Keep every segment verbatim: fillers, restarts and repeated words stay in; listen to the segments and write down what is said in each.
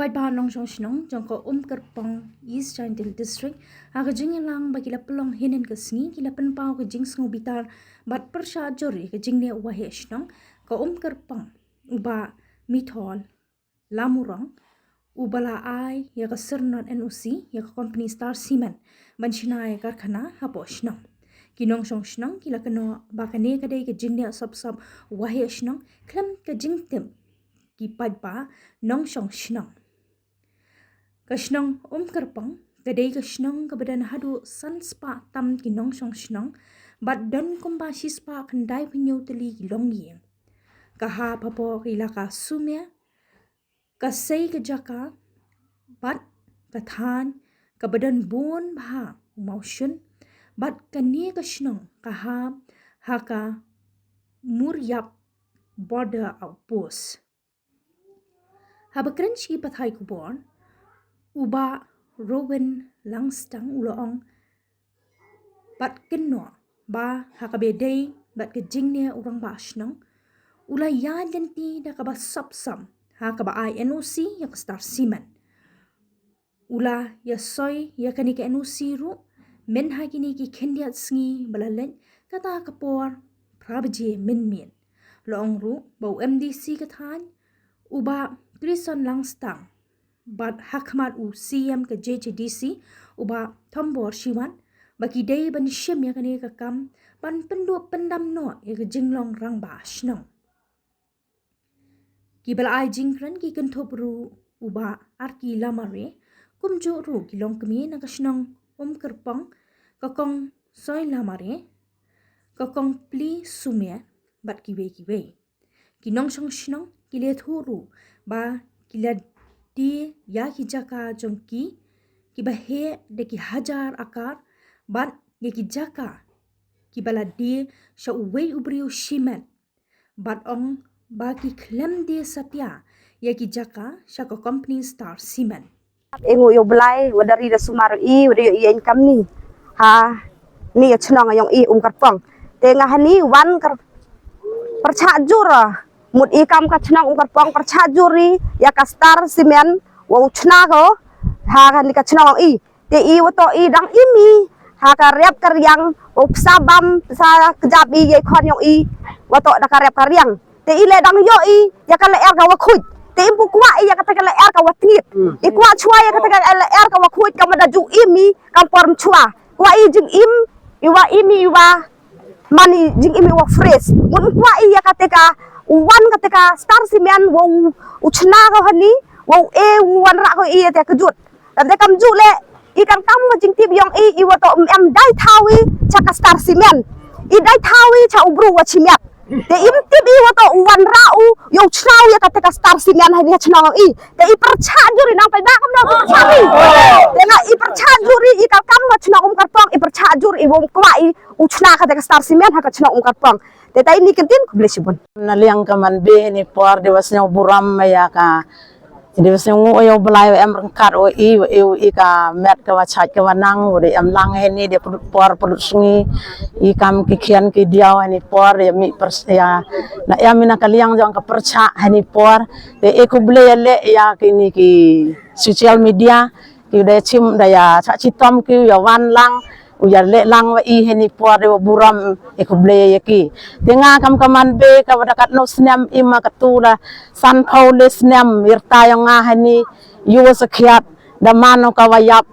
Paidbah nongshong shnong jong ka Umkyrpong, East Jaintia Hills District, ha ka jingïalang ba ki la pynlong hynnin ka sngi, ki la pynpaw ka jingsngewbitar bad pyrshah jur ïa ka jingleh waheh shnong ka Umkyrpong, u Bah Mithol Lamurong, uba la ai ïa ka syrnod N O C ïa ka company Star Cement ban shna ïa ka karkhana hapoh shnong. Ki nongshong shnong ki la kynnoh ba kane ka dei ka jingleh sop sop waheh shnong khlem ka jingtip ki paidbah nongshong shnong. Ka shnong Umkyrpong ka dei ka shnong kaba don haduh san spah tam ki nongshong shnong bad don kumba shi spah khyndai phew hynñiew tylli ki longïing. Ka hap hapoh ka ilaka Sumia, ka sei ka jaka bad ka thaiñ kaba don bun bha u mawshun bad kane ka shnong ka hap ha ka Muriap Border Outpost. Haba kren sha ki pathai khubor, u Bah Rowan Langstang u la ong bad kynnoh ba ha kaba ïadei bad ka jingleh u rangbah shnong, u la ïaid lynti da kaba sop sop ha kaba ai N O C ïa ka Star Cement. U la ïasoi ïa kane ka N O C ruh mynha kine ki khyndiat sngi ba la leit, kata ka por phra baje mynmiet. La ong ruh ba u M D C ka thaiñ, u Bah Trison Langstang, bad ha khmat u C E M ka J J D C, u Bah Thombor Shiwat, ba ki dei ban shim ïa kane ka kam ban pynduh pyndam noh ïa ka jinglong rangbah shnong. Kiba la ai jingkren ki kynthup ruh u Bah Arki Lamare, kumjuh ruh ki longkmie na ka shnong Umkyrpong, ka Kong Soi Lamare, ka Kong Pli Sumia bad kiwei kiwei. Ki nongshong shnong ki la ïathuh ruh ba ki la die ïa ki jaka jong ki kiba heh da ki hajar akar bad ïa ki jaka kiba la die sha uwei u briew shimet, bad ong ba ki khlem die satia ïa ki jaka sha ka company Star Cement. Ïa ngu ïa u Blai, wat da ri da sumar i, wat da ïoh i ïa income ni. Ha, ni ïa chnong ïong i Umkyrpong. Te nga hani wan kar pyrchah jur, mut i kam ka chnong Umkyrpong pyrchah jur i ïa ka Star Cement, wa u chna ko, ha hani ka chnong i. Te i wa toh i dang im i ha ka rep ka riang, u psa bam, psa kjap i ïa i khon ïong i, wa toh da ka rep ka riang. Te i leh dang ïoh i ïa ka lyer ka wa khuid. Te im pu kwah i ïa kata ka lyer ka wa tngit. I kwah chwa ïa kata ka lyer ka wa khuid, ka ma da ju im i kam por mchwa. Kwah i jingim i wa im i wa man i jingim i wa fresh. Ngun kwah i ïa kata ka, u wan kata ka Star Cement wa u, u chna ka hani, wa u e u wan ra ko i ïa te ka jut. Te kam ju leh, i kan kam ka jingtip ïong i, i wa toh em dai thaw i cha ka Star Cement. I dai thaw i cha u bru wa chimiat. Te im tip i wa toh u wan ra u, ïa u chna u ïa kata ka Star Cement hani ha chnong i. Te i pyrchah jur i nang pai ba kam nang pyrchah i. Te nga i pyrchah jur i, i kan kam ka chnong Umkyrpong, i pyrchah jur i wa kwah i u chna kata ka Star Cement ha ka chnong Umkyrpong. Te tai ni kin tin, khublei shibun. Na liang ka man be ni por de was nyau buram ma ïa ka. Dei ba sngew ngu ïa u Blai wa em ryngkat wa i, wa i, wa i ka met ka wa chait ka wa nang, wa dei em lang heni dei pyrut por pyrut sngi. I kam ki khian ki diaw heni por ïa mi pers-, ïa na em ina ka liang jong ka pyrchah heni por. Te e khublei ïa le ïa kini ki social media. Ki u da chim da ïa chah chitom ki u ïa wan lang, u ïa leh lang wa i heni por de wa burom, e khublei ïa ki. Te nga kam ka man be ka wa da katno snem i ma ka tu da san phaw le snem ïrta ïong nga heni yu wa sakhiat da mano ka wa ïap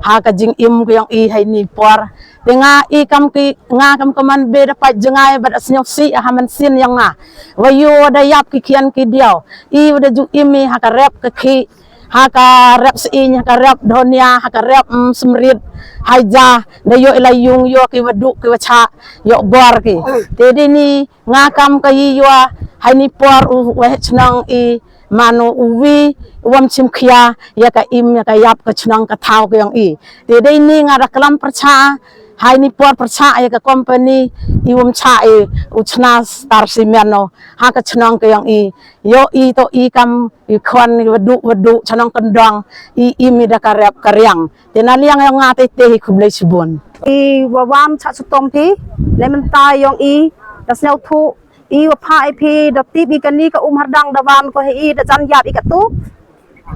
ha ka jingim ka ïong i heni por. Te nga i kam ki, nga kam ka man be da pait jngai bad da sñiaw si ha man sin ïong nga. Wa yu wa da ïap ki khian ki diaw. I wa da ju im i ha ka rep ka khi, ha ka rep seiñ, ha ka rep dhonia, ha ka rep, mm, smrit, haija, da ïoh i la yung, ïoh ki wa duh, ki wa chah, ïoh bor ki. Te dei ni nga kam ka i yua, hai ni por u waheh chnong i mano u wi, u wam chim khia, ïa ka im, ïa ka ïap ka chnong ka thaw ka ïong i. Te dei ni nga da klam pyrchah, hai ni por pyrchah ïa ka company, i wam chah i u chna Star Cement no, ha ka chnong ka ïong i. Ïoh i to i kam i khon i wa duh wa duh chnong kyndong i im i da ka rep ka riang. Te na liang ïong nga te te hi khublei shibun. I wa wan chah chutom phi, le mynta ïong i da sñiaw thuh, i wa pha i phi da tip i kani ka um hardang da wan ko he i da jan ïap i ka tu.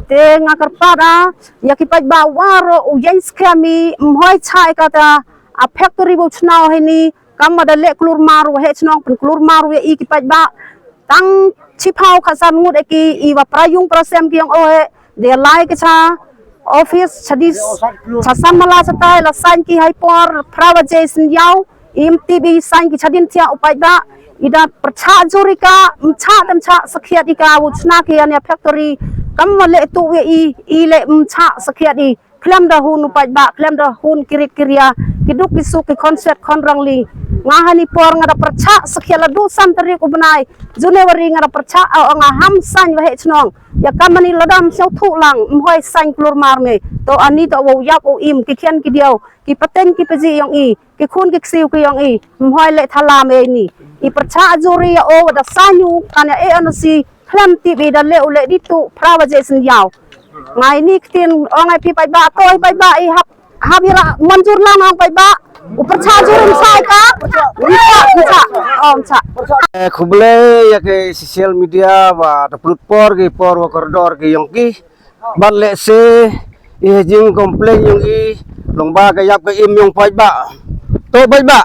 Te nga kyrpad a ïa ki paidbah waroh u ïeng skhem i mhoi chai kata a factory ba u chna heini kam ma da leh klur mar wa heh chnong pyn klur mar wa i ki paidbah. Tang chiphaw khasan ngut eki i wa pra yung pra sem ki yong o he de lai ki cha office chadis chasan mala chatai la sign ki hai por phra waje sin yaw. Im tip i sign ki chadin thiah u paidbah i da pyrchah jur i ka mchah da mchah sakhiat i ka u chna ki ania factory kam ma leh tu we i i leh mchah sakhiat i khlem da hun u paidbah khlem da hun kirit kiria ki duk ki suk ki khonswet khonrang li. Nga hani por nga da pyrchah sakhiat la du san tarik u bnai January nga da pyrchah au nga ham sign wa heh chnong ïa ka mani la dam sñiaw thuh lang mhoi sign klur mar me to ani to wa u yak u im ki khian ki diaw ki pateng ki paji yong i ki khun ki ksiw ki yong i mhoi leh thala me ni i pyrchah jur i ya o da sa nyu kan ya e ano si khlem tip i da leh u leh di tu phra waje sin yaw. Ngai ni ktin o ngai pi paidbah to i paidbah i hap hap ira manjur lang ang paidbah u pyrchah jur i msa i ka msa msa o msa. Eh, khublei ïa ki social media wa da plut por ki por wa kordor ki yong ki. Ban leh se i jing complain yong i long ba ka ïap ka im yong paidbah. To paidbah.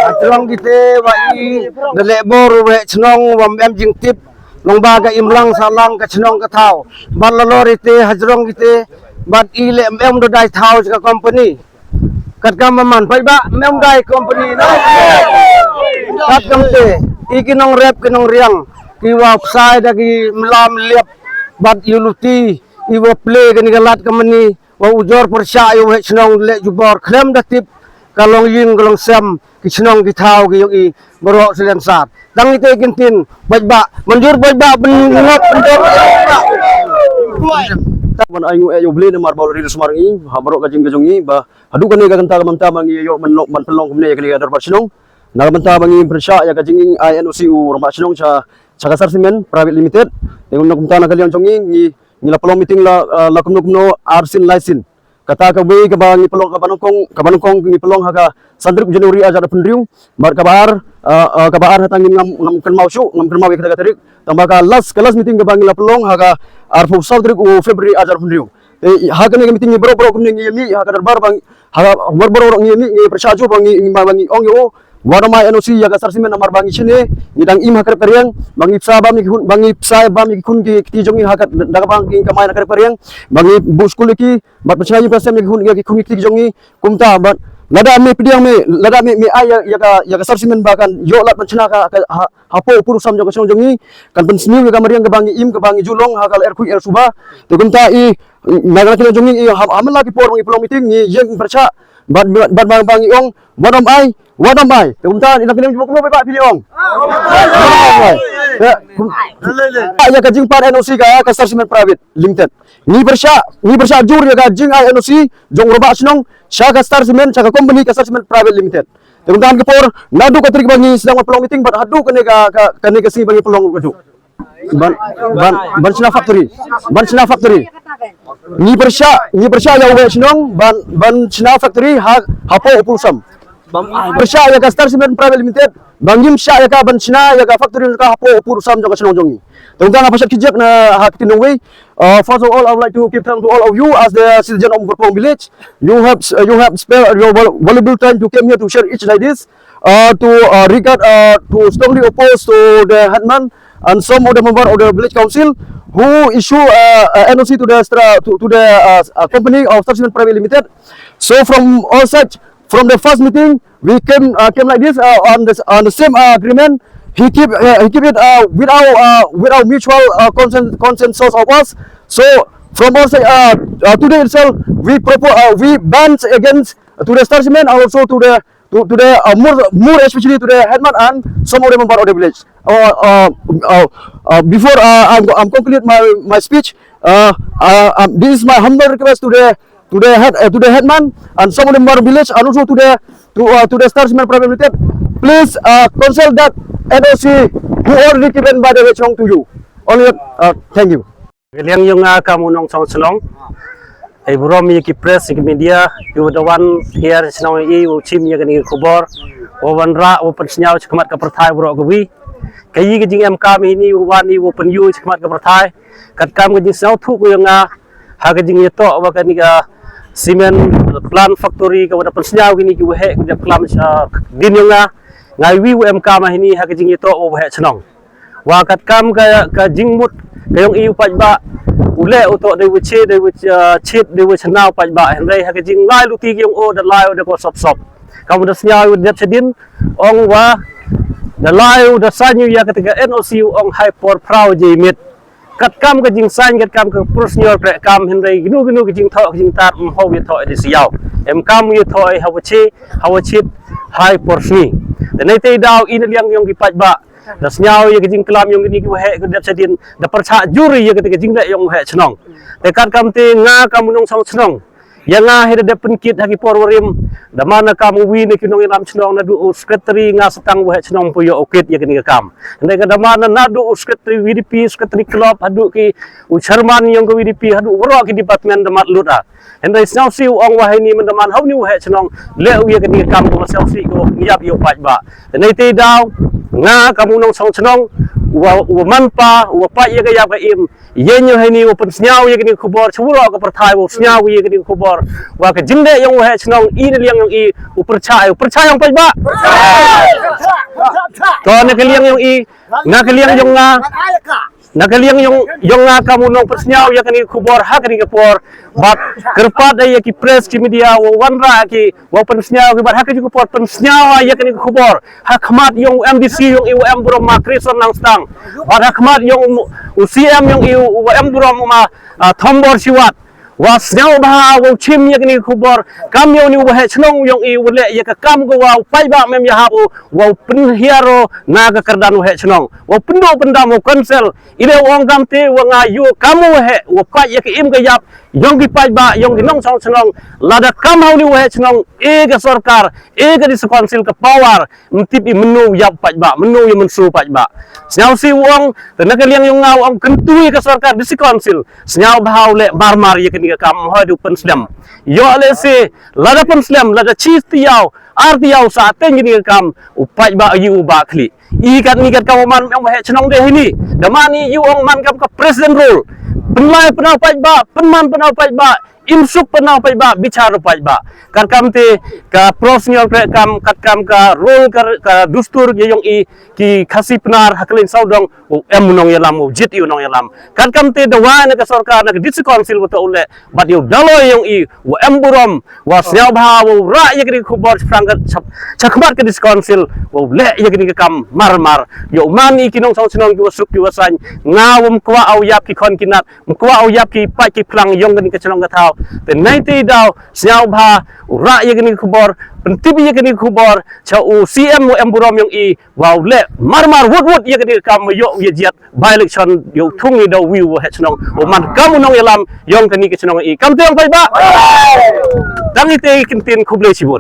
Atrong kite wa i da leh bor wa chnong wa em jing tip long ba ka im lang sa lang ka chnong ka thaw. Ban la lor ite hajrong kite ban i leh em da dai thaw ka company. Kat kam man paidbah mem dai company na. Kat kam te i ki nong rep ki nong riang ki wa psai da ki mlam liap bat yu luti i wa ple ka ni ka lat ka mani wa ujor pyrshah yu he chnong le jubor khlem da tip ka long ying ka long sem ki chnong ki thaw ki yong i barok silen sat. Tang ite kin tin paidbah manjur paidbah ben ngop ben dor. Ban ai ngu e yu ble ne mar bol ri sumar ngi ha barok ka jing ka jong i ba Haduh kane ka kynta ka mynta ba ngi ïoh ban long ban pynlong kumne ïa kane ka dorbar shnong. Na ka mynta ba ngi pyrshah ïa ka jingim ai N O C u rangbah shnong sha sha ka Star Cement Private Limited. Te na ka mynta na ka liang jong ngi ngi ngi la pynlong meeting la ah, la kumno kumno ar sien lai sien. Kata ka wei kaba ngi pynlong kaba nyngkong kaba nyngkong ngi pynlong ha ka san tarik January ar hajar arphew hynriew. Bad kaba ar ah, ah, kaba ar hata ngi ngam ngam kynmaw shuh ngam kynmaw ïa kata ka tarik. Tang ba ka last ka last meeting kaba ngi la pynlong ha ka arphew saw tarik u February ar hajar arphew hynriew. Te ha kane ka meeting ngi baroh baroh kumne ngi ïa mih ha ka dorbar ba ngi ha ka dorbar baroh ngi ïa mih ngi pyrshah jur ba ngi ngi ba ngi ong ïa u. Wat ym ai N O C ïa ka Star Cement namar ba ngi shane ngi dang im ha krep ka riang ba ngi psa ba ngi khun ba ngi psa ba ngi khun ki kti jong ngi ha ka da ka ba ngi kamai na krep ka riang ba ngi buh skul ïa ki bad pynshna ïa ka sem ïa ki khun ïa ki khun ki kti jong ngi kumta bad lada me pdiang me lada me me ai ïa ïa ka ïa ka Star Cement ba kan ïoh lad pynshna ka ka ha hapoh u pur u sam jong ka shnong jong ngi kan pynsniew ïa ka mariang kaba ngi im kaba ngi ju long ha ka lyer khuid lyer suba. Te kumta i na ka la ki jong ngi i ha ha man la ki por ba ngi pynlong meeting ngi ïeng pyrshah bad bad bad ba ngi ong wat ym ai wat ym ai. Te kumta i na ki jong ngi kumno ba phi ong. Ïa ka jingpad N O C ka ka Star Cement Private Limited ngi pyrshah ngi pyrshah jur ïa ka jingai N O C jong u rangbah shnong sha ka Star Cement sha ka company ka Star Cement Private Limited. Te kumta ha ka por naduh ka tarik ba ngi sdang ban pynlong meeting bad haduh kane ka ka kane ka sngi ba ngi pynlong haduh ban ban ban shna factory ban shna factory. Ngi pyrshah ngi pyrshah ïa u wei shnong ban ban shna factory ha hapoh u pur u sam. Pyrshah ïa ka Star Cement Private Limited ba ngim shah ïa ka ban shna ïa ka factory ka hapoh u pur u sam jong ka shnong jong ngi. Te kumta nga pyrshah khijek na ha ki nongwei. Uh, first of all, I would like to give thanks to all of you as the citizen of Mawkyrpong village. You have uh, you have spent your val- valuable time to came here to share each like this. Uh, to uh, regard uh, to strongly oppose to the headman and some of the member of the village council who issue uh, uh, N O C to the stra- to, to the uh, uh, company of Star Cement Private Limited. So from all such, from the first meeting, we came uh, came like this uh, on the on the same uh, agreement. He keep uh, he keep it uh, without uh, without mutual uh, consent, consensus of us. So from our side, uh, uh, today itself, we propose uh, we ban against to the Star Cement and also to the to, to the uh, more more especially to the headman and some of the member of the village. Uh, uh, uh, uh, before uh, I'm, I'm conclude my my speech, uh, uh, um, this is my humble request to the to the head uh, to the headman and some of the member of village and also to the to uh, to the Star Cement Private Limited. Please uh, consult that N O C who already given by the Wei Chnong to you. Only uh, thank you. Ka liang yong nga ka Munong Song Chnong. Ai burom ïa ki press ïa ki media ki wa da wan hiar shnong i u chim ïa kani ka khubor. Wa wan ra wa pynsñiaw chi khmat ka pyrthai bro ka wi. Ka i ka jingemkam hini u wan i u pynïoh shakhmat ka pyrthai. Katkam ka jingsngewthuh ka yong nga ha ka jingïatoh wa kani ka cement plant factory ka wa da pynsngew kini ki waheh ki da klam sha din yong nga. Nga i wi u emkam hini ha ka jingïatoh wa waheh chnong. Wa katkam ka, ka jingmut ka yong i u paidbah, u leh u toh dei u chit, dei u chit, dei u chna u paidbah. Hynrei ha ka jinglai luti ki yong o da lai u da ko sop sop. Kam da sngew u dep chadin ong wa da lai u da sain u ya kata ka N O C u ong hai por phraw je mit. Katkam ka jingsain, katkam ka por senior pre kam, hynrei ginu ginu ka jingthoh ka jingtar mho ya thoh di siaw. Emkam ya thoh ha wachi, ha wachit, hai por sni. Da nei te daw i na liang yong ki paidbah da sngew ya ka jingklam yong kini ki waheh ka dep chadin, da pyrchah juri ya kata ka jingleh yong waheh chnong. Te katkam te nga kam u nongshong chnong, ya nga hi da dep pynkit ha ki por warim, da man na kam u wi na ki nongïalam chnong, na du u secretary nga satang waheh chnong pu yoh u kit ya kini ka kam. Hynrei ka da man na, na du u secretary V D P, secretary club, ha du ki u chairman yong ka V D P, ha du waroh ki department da mat lut a. Hynrei sngewsih u ong wa hini man da man ha u ni waheh chnong leh u ya kini ka kam ko sngewsih ko ngiap ya u paidbah. Nei te daw nga kam u nongshong chnong wa, wa man pa wa paid ya ka yap ka im, ïa nyu hini wa pynsngew ya kini ka khubor, chawro ka pyrthai wa sngew ya kini ka khubor. Wa ka jingleh yong waheh chnong i na liang yong i u pyrchah, u pyrchah yong paidbah. To na ka liang yong i, na ka liang yong nga, na ka liang yong, yong nga kam u nongpynsngew ya kini ka khubor ha kini ka por. Bad kyrpad ya ki press ki media wa wanrah ki wa pynsngew ki bad ha kini ka por pynsngew ya kini ka khubor ha khmat yong M D C yong i wa em burom ma Krison Langstang. Bad ha khmat yong u C M yong i wa em burom ma, ah, Thombor Shiwat. Wa sngewbha wa u chim ya kini ka khubor kam ya u ni waheh chnong yong i wa leh ya ka kam ko wa u paidbah mem ya hap u wa u pynhiar o na ka kyrdan waheh chnong. Wa u pynduh pyndam wa u cancel. I leh u ong kam te wa nga yu kam u waheh wa paid ya ka im ka yap yong ki paidbah yong ki nongshong chnong. Lada kam ha u ni waheh chnong e ka sorkar e ka district council ka power, mtip i menu yap paidbah, menu ya mensu paidbah. Sngewsih u ong, te na ka liang yong nga u ong kyntu ya ka sorkar district council. Sngewbha u leh marmar ya kini ka kam hoi du pynslem. Yoh leh se, lada pynslem, lada chi tiaw, ar tiaw sa teng kini ka kam, u paidbah yu u ba khli. I kat ni kat ka man ong waheh chnong de hini. Da man i yu ong man kam ka president rule. Pynlai pynau paidbah, pynman pynau paidbah, im suk pynau paidbah, bichar paidbah. Katkam te ka pro senior pre kam, katkam ka rule ka, ka dustur ya yong i ki Khasi Pnar ha ka leng sawdong, u em u nongïalam, u jit i u nongïalam. Katkam te da wa na ka sorkar na ka district council wa ta u leh, bad ya u daloi yong i wa em burom, wa sngewbha wa u rah ya kini ka khubor cha phrang ka cha, cha khmat ka district council wa u leh ya kini ka kam marmar. Ya u man i ki nongshong chnong ki wa suk ki wa sain, nga wa mkwah au yap ki khon ki nat, mkwah au yap ki paid ki phlang yong kini ka chnong ka thaw. Te nei te daw sngewbha u rah ya kini ka khubor, pyntip ya kini ka khubor cha u C M wa em burom yong i, wa u leh marmar wut wut ya kini ka kam yoh ya jiat by election yoh thung i da u wi u waheh chnong u man kam u nongïalam yong kini ka chnong i. Kam te ong paidbah. Dang i te kin tin khublei chibun.